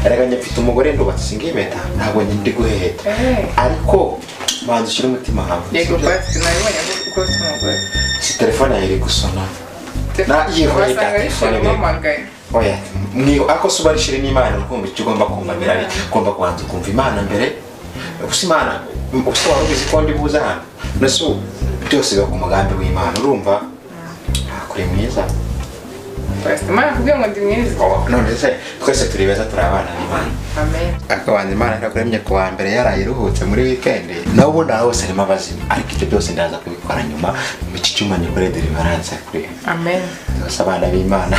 Erega njye mfite umugore, ndubatse, singimeta, ntabwo ndi guheheta. Ariko banza ushyire umutima hamwe. Yego. Sibyo? Pastor, nabibonye ko ufite umugore. Si telefone yawe iri gusona Na yihoreye. Wasanga Bya telefone ari biri. Umpamagaye. Oya, ariko se uba ari chéri n'Imana, ukumva icyo ugomba kumva mbere ari ugomba kubanza ukumva Imana mbere. Gusa Imana, gusa wari ubizi ko ndi buze hano? Nese ubu byose biba ku mugambi w'Imana, urumva kuri mwiza. Pastor, Imana akubwiye ngo ndi mwiza? Oh, none se twese turi beza, turi abana b'Imana. Amen. Ariko banza Imana yarakuremye ku wa mbere, yarayiruhutse muri weekend. Nawe ubundi aho hose harimo abazimu, ariko ibyo byose ndaza kubikora nyuma. Mu iki cyuma nikore deliverance kuri Amen. byose. Abana b'Imana,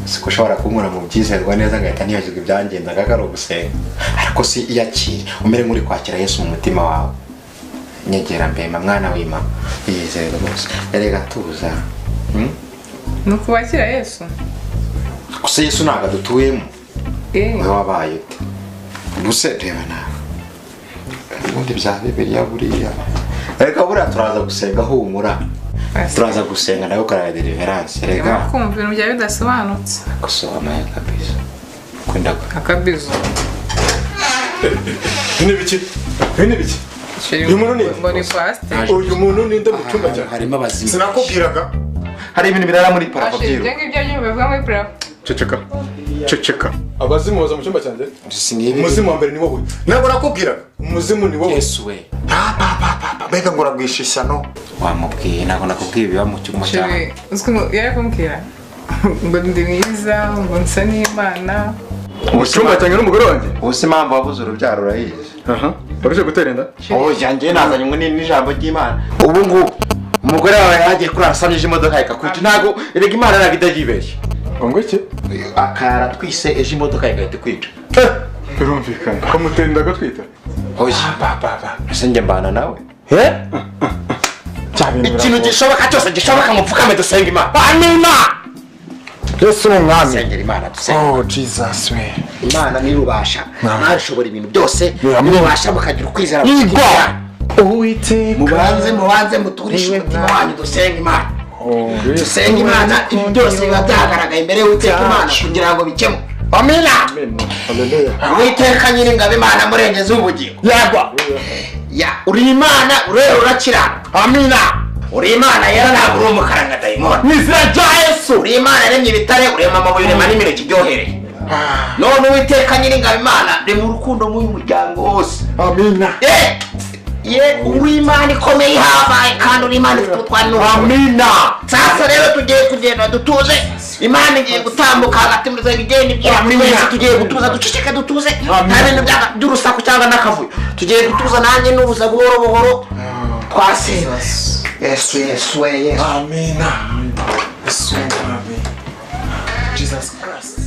siko ushobora kunkura mu byizerwa neza ngahita nibagirwa ibyangenzaga ko ari ugusenga. Ariko si iyakire, umere nk'uri kwakira Yesu mu mutima wawe. Nyegera mbema, mwana w'Imana, yizere rwose. Erega tuza. Ni ukubakira Yesu. Gusa Yesu ntabwo adutuyemo. Eh. Wowe wabaye ute? Ubuse reba nawe ubundi bya Bibiliya buriya. Reka, buriya turaza gusenga, humura. Pastor. Turaza gusenga nawe ukaraya deliverance rega. Ndimo kumva ibintu byawe bidasobanutse. Gusohoma kabisa kwenda. Akabizo. Ibi ni ibiki? Ibi ni ibiki? Chéri, Uyu muntu ni- ngo ni pastor. Uyu muntu ninde mu cyumba cyanjye? Harimo abazimu. Sinakubwiraga? Hari ibintu birara muri plafond. Chéri, ibyo Byiruka. ngibyo byo bivuga muri plafond. Ceceka, ceceka! Abazimu baza mu cyumba cyanjye? Singibi. Umuzimu wa mbere ni wowe. Ntabwo nakubwiraga? Umuzimu ni wowe. Yesu we! Mbega ngo uragwisha ishyano! Wamubwiye, ntabwo nakubwiye ibiba mu cyumba cyawe. Chéri, uzwi ngo yari kumbwira ngo ndi mwiza, ngo nsa n'Imana. Mu cyumba cyanjye n'umugore wanjye? Ubu se impamvu wabuze urubyaro urayizi? Aha, waruje gutera inda? Oya, njye nazanye ngo n'ijambo ry'Imana. Ubu ngubu umugore wawe yagiye kurara asamyije imodoka ikakwica. Ntabwo erega Imana ntabwo ijya yibeshya. Ngo iki? Akara twise ejo imodoka igahita ikwica. Birumvikana ko mutera inda agatwita. Oya. Ba ba ba! Ese njye mbana nawe? Bya bintu Ikintu biragoye. gishoboka cyose gishoboka, ngo mupfukame dusenga Imana. Amina. Yesu ni umwami. Sengera Imana, dusenga. Oh Jesus we! Imana nirubasha, mwashobora ibintu byose. Amen. Nirubasha mukagira ukwizera. Igwa Uwiteka. Mubanze muturishe umutima wanyu, dusenga Imana, dusenga Imana. Ibi byose biba byagaragaye imbere y'Uwiteka Imana kugira ngo bikemuke. Amina. Amen, haleluya. Uwiteka Nyiringabo, Imana murengezi w'ubugingo, Yagwa. Ya, uri Imana, urera, urakiranuka. Amina. Uri Imana yera, ntabwo uri umukara nka dayimoni. Mu izina rya Yesu. Uri Imana yaremye ibitare, urema amabuye, urema n'imineke iryohereye. None Uwiteka Nyiringabo Imana, rema urukundo muri uyu muryango wose. Amina. Ye ye, uri Imana ikomeye ihambaye, kandi uri Imana ifite ubutwari n'ubushobozi. Amina. Sasa rero tugiye kugenda dutuze. Imana igiye gutambuka hagati muri twe, igenda ibwira buri wese. Tugiye gutuza, duceceke, dutuze, nta bintu by'urusaku cyangwa n'akavuyo. Tugiye gutuza, nanjye nubuza buhoro buhoro. Twasenze. Yesu, Yesu we, Yesu! Amina. Yesu umwami. Jesus Christ.